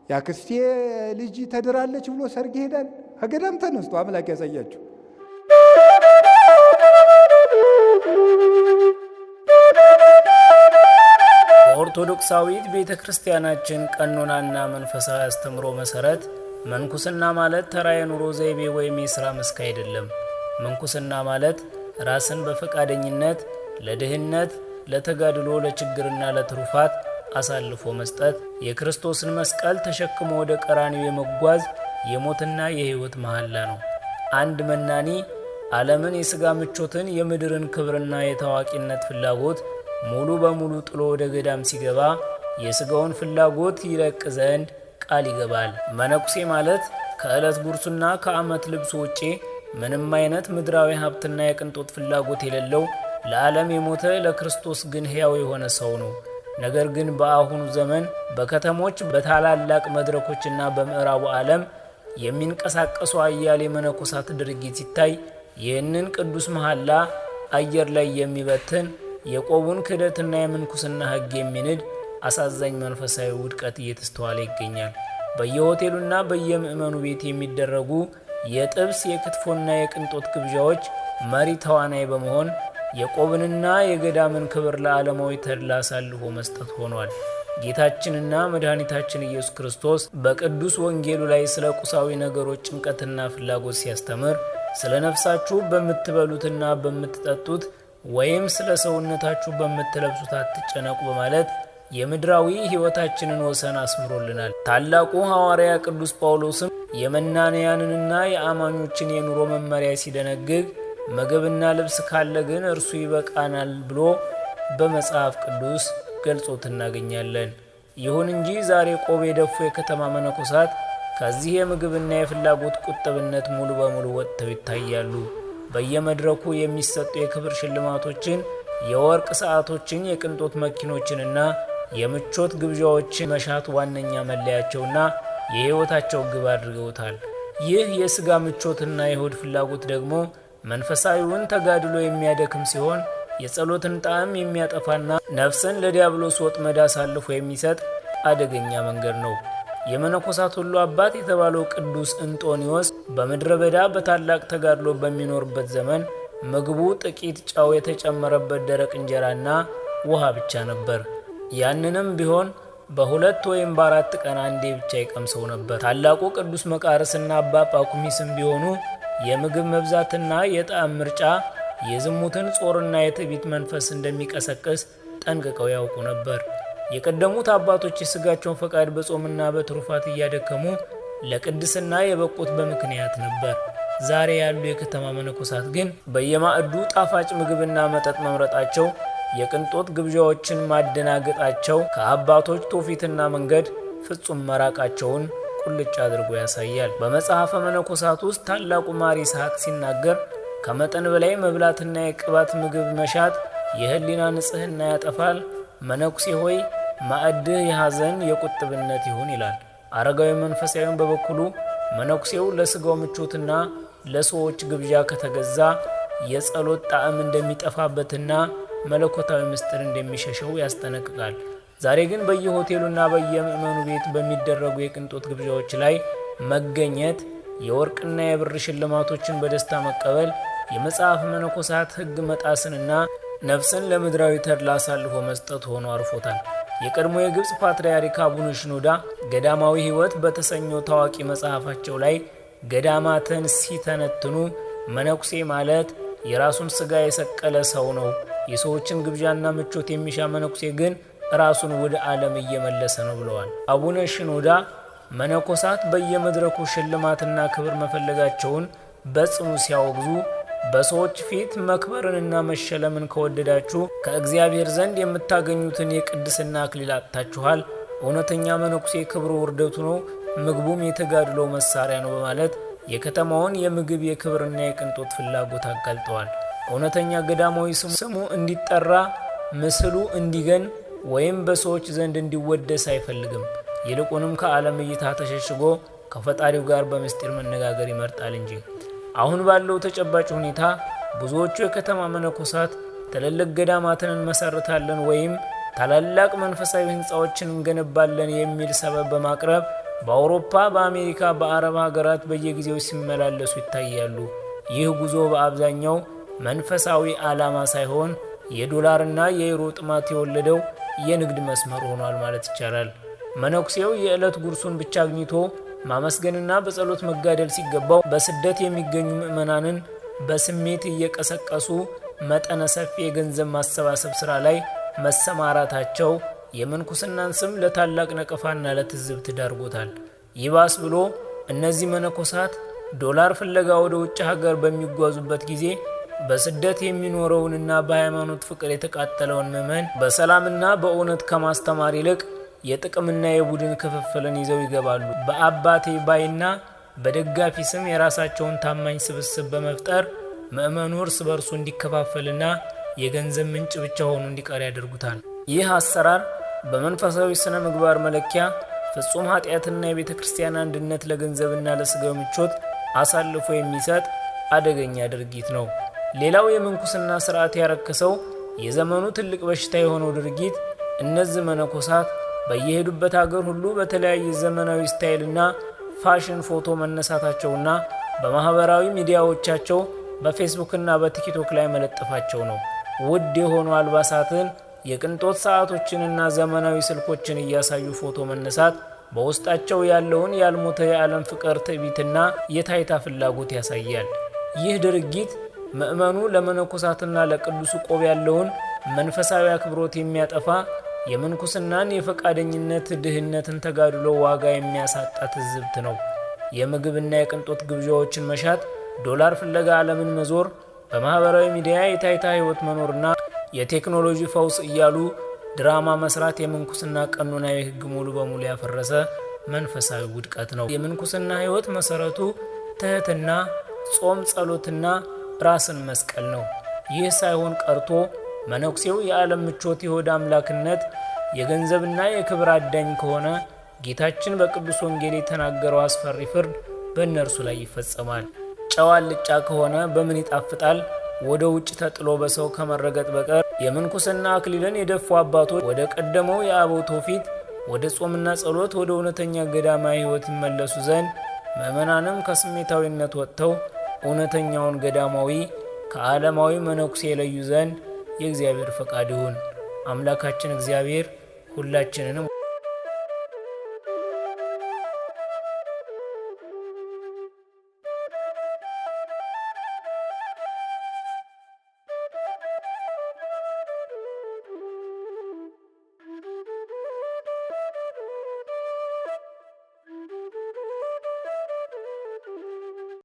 የአክስቴ ልጅ ተድራለች ብሎ ሰርግ ይሄዳል። ከገዳም ተነስቶ አምላክ ያሳያችሁ። በኦርቶዶክሳዊት ቤተ ክርስቲያናችን ቀኖናና መንፈሳዊ አስተምሮ መሰረት ምንኩስና ማለት ተራ የኑሮ ዘይቤ ወይም የሥራ መስክ አይደለም። ምንኩስና ማለት ራስን በፈቃደኝነት ለድህነት፣ ለተጋድሎ፣ ለችግርና ለትሩፋት አሳልፎ መስጠት፣ የክርስቶስን መስቀል ተሸክሞ ወደ ቀራኒው የመጓዝ የሞትና የሕይወት መሐላ ነው። አንድ መናኒ ዓለምን፣ የሥጋ ምቾትን፣ የምድርን ክብርና የታዋቂነት ፍላጎት ሙሉ በሙሉ ጥሎ ወደ ገዳም ሲገባ የሥጋውን ፍላጎት ይለቅ ዘንድ ቃል ይገባል። መነኩሴ ማለት ከዕለት ጉርሱና ከዓመት ልብሱ ውጪ ምንም አይነት ምድራዊ ሀብትና የቅንጦት ፍላጎት የሌለው፣ ለዓለም የሞተ፣ ለክርስቶስ ግን ሕያው የሆነ ሰው ነው። ነገር ግን በአሁኑ ዘመን በከተሞች፣ በታላላቅ መድረኮችና በምዕራቡ ዓለም የሚንቀሳቀሱ አያሌ መነኮሳት ድርጊት ሲታይ ይህንን ቅዱስ መሐላ አየር ላይ የሚበትን፣ የቆቡን ክህደትና የምንኩስና ሕግ የሚንድ አሳዛኝ መንፈሳዊ ውድቀት እየተስተዋለ ይገኛል። በየሆቴሉና በየምዕመኑ ቤት የሚደረጉ የጥብስ፣ የክትፎና የቅንጦት ግብዣዎች መሪ ተዋናይ በመሆን የቆብንና የገዳምን ክብር ለዓለማዊ ተድላ አሳልፎ መስጠት ሆኗል። ጌታችንና መድኃኒታችን ኢየሱስ ክርስቶስ በቅዱስ ወንጌሉ ላይ ስለ ቁሳዊ ነገሮች ጭንቀትና ፍላጎት ሲያስተምር፣ ስለ ነፍሳችሁ በምትበሉትና በምትጠጡት ወይም ስለ ሰውነታችሁ በምትለብሱት አትጨነቁ በማለት የምድራዊ ሕይወታችንን ወሰን አስምሮልናል። ታላቁ ሐዋርያ ቅዱስ ጳውሎስም የመናንያንንና የአማኞችን የኑሮ መመሪያ ሲደነግግ፣ ምግብና ልብስ ካለ ግን እርሱ ይበቃናል ብሎ በመጽሐፍ ቅዱስ ገልጾት እናገኛለን። ይሁን እንጂ ዛሬ ቆብ የደፉ የከተማ መነኮሳት ከዚህ የምግብና የፍላጎት ቁጥብነት ሙሉ በሙሉ ወጥተው ይታያሉ። በየመድረኩ የሚሰጡ የክብር ሽልማቶችን፣ የወርቅ ሰዓቶችን፣ የቅንጦት መኪኖችንና የምቾት ግብዣዎችን መሻት ዋነኛ መለያቸውና የሕይወታቸው ግብ አድርገውታል። ይህ የሥጋ ምቾትና የሆድ ፍላጎት ደግሞ መንፈሳዊውን ተጋድሎ የሚያደክም ሲሆን፣ የጸሎትን ጣዕም የሚያጠፋና ነፍስን ለዲያብሎስ ወጥመድ አሳልፎ የሚሰጥ አደገኛ መንገድ ነው። የመነኮሳት ሁሉ አባት የተባለው ቅዱስ እንጦኒዎስ በምድረ በዳ በታላቅ ተጋድሎ በሚኖርበት ዘመን ምግቡ ጥቂት ጨው የተጨመረበት ደረቅ እንጀራና ውሃ ብቻ ነበር። ያንንም ቢሆን በ2 ወይም በ4 ቀን አንዴ ብቻ ይቀምሰው ነበር። ታላቁ ቅዱስ መቃርስና አባ ጳኩሚስም ቢሆኑ የምግብ መብዛትና የጣዕም ምርጫ የዝሙትን ጾርና የትዕቢት መንፈስ እንደሚቀሰቅስ ጠንቅቀው ያውቁ ነበር። የቀደሙት አባቶች የስጋቸውን ፈቃድ በጾምና በትሩፋት እያደከሙ ለቅድስና የበቁት በምክንያት ነበር። ዛሬ ያሉ የከተማ መነኮሳት ግን በየማዕዱ ጣፋጭ ምግብና መጠጥ መምረጣቸው፣ የቅንጦት ግብዣዎችን ማደናገጣቸው ከአባቶች ትውፊትና መንገድ ፍጹም መራቃቸውን ቁልጭ አድርጎ ያሳያል። በመጽሐፈ መነኮሳት ውስጥ ታላቁ ማር ይስሐቅ ሲናገር፣ ከመጠን በላይ መብላትና የቅባት ምግብ መሻት የህሊና ንጽሕና ያጠፋል። መነኩሴ ሆይ፣ ማዕድህ የሐዘን የቁጥብነት ይሁን ይላል። አረጋዊ መንፈሳዊውን በበኩሉ መነኩሴው ለስጋው ምቾትና ለሰዎች ግብዣ ከተገዛ የጸሎት ጣዕም እንደሚጠፋበትና መለኮታዊ ምስጢር እንደሚሸሸው ያስጠነቅቃል። ዛሬ ግን በየሆቴሉና በየምዕመኑ ቤት በሚደረጉ የቅንጦት ግብዣዎች ላይ መገኘት፣ የወርቅና የብር ሽልማቶችን በደስታ መቀበል የመጽሐፍ መነኮሳት ሕግ መጣስንና ነፍስን ለምድራዊ ተድላ አሳልፎ መስጠት ሆኖ አርፎታል። የቀድሞ የግብፅ ፓትርያርክ አቡነ ሽኖዳ ገዳማዊ ሕይወት በተሰኘው ታዋቂ መጽሐፋቸው ላይ ገዳማትን ሲተነትኑ፣ መነኩሴ ማለት የራሱን ስጋ የሰቀለ ሰው ነው። የሰዎችን ግብዣና ምቾት የሚሻ መነኩሴ ግን ራሱን ወደ ዓለም እየመለሰ ነው ብለዋል። አቡነ ሽኖዳ መነኮሳት በየመድረኩ ሽልማትና ክብር መፈለጋቸውን በጽኑ ሲያወግዙ፣ በሰዎች ፊት መክበርንና መሸለምን ከወደዳችሁ ከእግዚአብሔር ዘንድ የምታገኙትን የቅድስና አክሊል አጥታችኋል። እውነተኛ መነኩሴ ክብሩ ውርደቱ ነው፣ ምግቡም የተጋድሎ መሳሪያ ነው በማለት የከተማውን የምግብ፣ የክብርና የቅንጦት ፍላጎት አጋልጠዋል። እውነተኛ ገዳማዊ ስሙ እንዲጠራ፣ ምስሉ እንዲገን ወይም በሰዎች ዘንድ እንዲወደስ አይፈልግም። ይልቁንም ከዓለም እይታ ተሸሽጎ ከፈጣሪው ጋር በምስጢር መነጋገር ይመርጣል እንጂ። አሁን ባለው ተጨባጭ ሁኔታ ብዙዎቹ የከተማ መነኮሳት ትልልቅ ገዳማትን እንመሰርታለን ወይም ታላላቅ መንፈሳዊ ሕንፃዎችን እንገነባለን የሚል ሰበብ በማቅረብ በአውሮፓ፣ በአሜሪካ፣ በአረብ ሀገራት በየጊዜው ሲመላለሱ ይታያሉ። ይህ ጉዞ በአብዛኛው መንፈሳዊ ዓላማ ሳይሆን የዶላርና የዩሮ ጥማት የወለደው የንግድ መስመር ሆኗል ማለት ይቻላል። መነኩሴው የዕለት ጉርሱን ብቻ አግኝቶ ማመስገንና በጸሎት መጋደል ሲገባው በስደት የሚገኙ ምዕመናንን በስሜት እየቀሰቀሱ መጠነ ሰፊ የገንዘብ ማሰባሰብ ሥራ ላይ መሰማራታቸው የምንኩስናን ስም ለታላቅ ነቀፋና ለትዝብት ዳርጎታል። ይባስ ብሎ እነዚህ መነኮሳት ዶላር ፍለጋ ወደ ውጭ ሀገር በሚጓዙበት ጊዜ በስደት የሚኖረውንና በሃይማኖት ፍቅር የተቃጠለውን ምዕመን በሰላምና በእውነት ከማስተማር ይልቅ የጥቅምና የቡድን ክፍፍልን ይዘው ይገባሉ። በአባቴ ባይና በደጋፊ ስም የራሳቸውን ታማኝ ስብስብ በመፍጠር ምዕመኑ እርስ በርሱ እንዲከፋፈልና የገንዘብ ምንጭ ብቻ ሆኖ እንዲቀር ያደርጉታል። ይህ አሰራር በመንፈሳዊ ስነ ምግባር መለኪያ ፍጹም ኃጢአትና የቤተ ክርስቲያን አንድነት ለገንዘብና ለስጋዊ ምቾት አሳልፎ የሚሰጥ አደገኛ ድርጊት ነው። ሌላው የምንኩስና ስርዓት ያረከሰው የዘመኑ ትልቅ በሽታ የሆነው ድርጊት እነዚህ መነኮሳት በየሄዱበት አገር ሁሉ በተለያየ ዘመናዊ style ና ፋሽን ፎቶ መነሳታቸውና በማህበራዊ ሚዲያዎቻቸው በፌስቡክና በቲክቶክ ላይ መለጠፋቸው ነው። ውድ የሆኑ አልባሳትን፣ የቅንጦት ሰዓቶችንና ዘመናዊ ስልኮችን እያሳዩ ፎቶ መነሳት በውስጣቸው ያለውን ያልሞተ የዓለም ፍቅር፣ ትዕቢትና የታይታ ፍላጎት ያሳያል። ይህ ድርጊት ምዕመኑ ለመነኮሳትና ለቅዱሱ ቆብ ያለውን መንፈሳዊ አክብሮት የሚያጠፋ፣ የምንኩስናን የፈቃደኝነት ድህነትን ተጋድሎ ዋጋ የሚያሳጣ ትዝብት ነው። የምግብና የቅንጦት ግብዣዎችን መሻት፣ ዶላር ፍለጋ ዓለምን መዞር፣ በማኅበራዊ ሚዲያ የታይታ ሕይወት መኖርና የቴክኖሎጂ ፈውስ እያሉ ድራማ መስራት የምንኩስና ቀኖናዊ ሕግ ሙሉ በሙሉ ያፈረሰ መንፈሳዊ ውድቀት ነው። የምንኩስና ሕይወት መሰረቱ ትህትና፣ ጾም፣ ጸሎትና ራስን መስቀል ነው። ይህ ሳይሆን ቀርቶ መነኩሴው የዓለም ምቾት፣ የሆድ አምላክነት፣ የገንዘብና የክብር አዳኝ ከሆነ ጌታችን በቅዱስ ወንጌል የተናገረው አስፈሪ ፍርድ በእነርሱ ላይ ይፈጸማል። ጨው አልጫ ከሆነ በምን ይጣፍጣል? ወደ ውጭ ተጥሎ በሰው ከመረገጥ በቀር። የምንኩስና አክሊልን የደፉ አባቶች ወደ ቀደመው የአበው ትውፊት፣ ወደ ጾምና ጸሎት፣ ወደ እውነተኛ ገዳማዊ ሕይወት ይመለሱ ዘንድ፣ ምዕመናንም ከስሜታዊነት ወጥተው እውነተኛውን ገዳማዊ ከዓለማዊ መነኩሴ የለዩ ዘንድ የእግዚአብሔር ፈቃድ ይሁን። አምላካችን እግዚአብሔር ሁላችንንም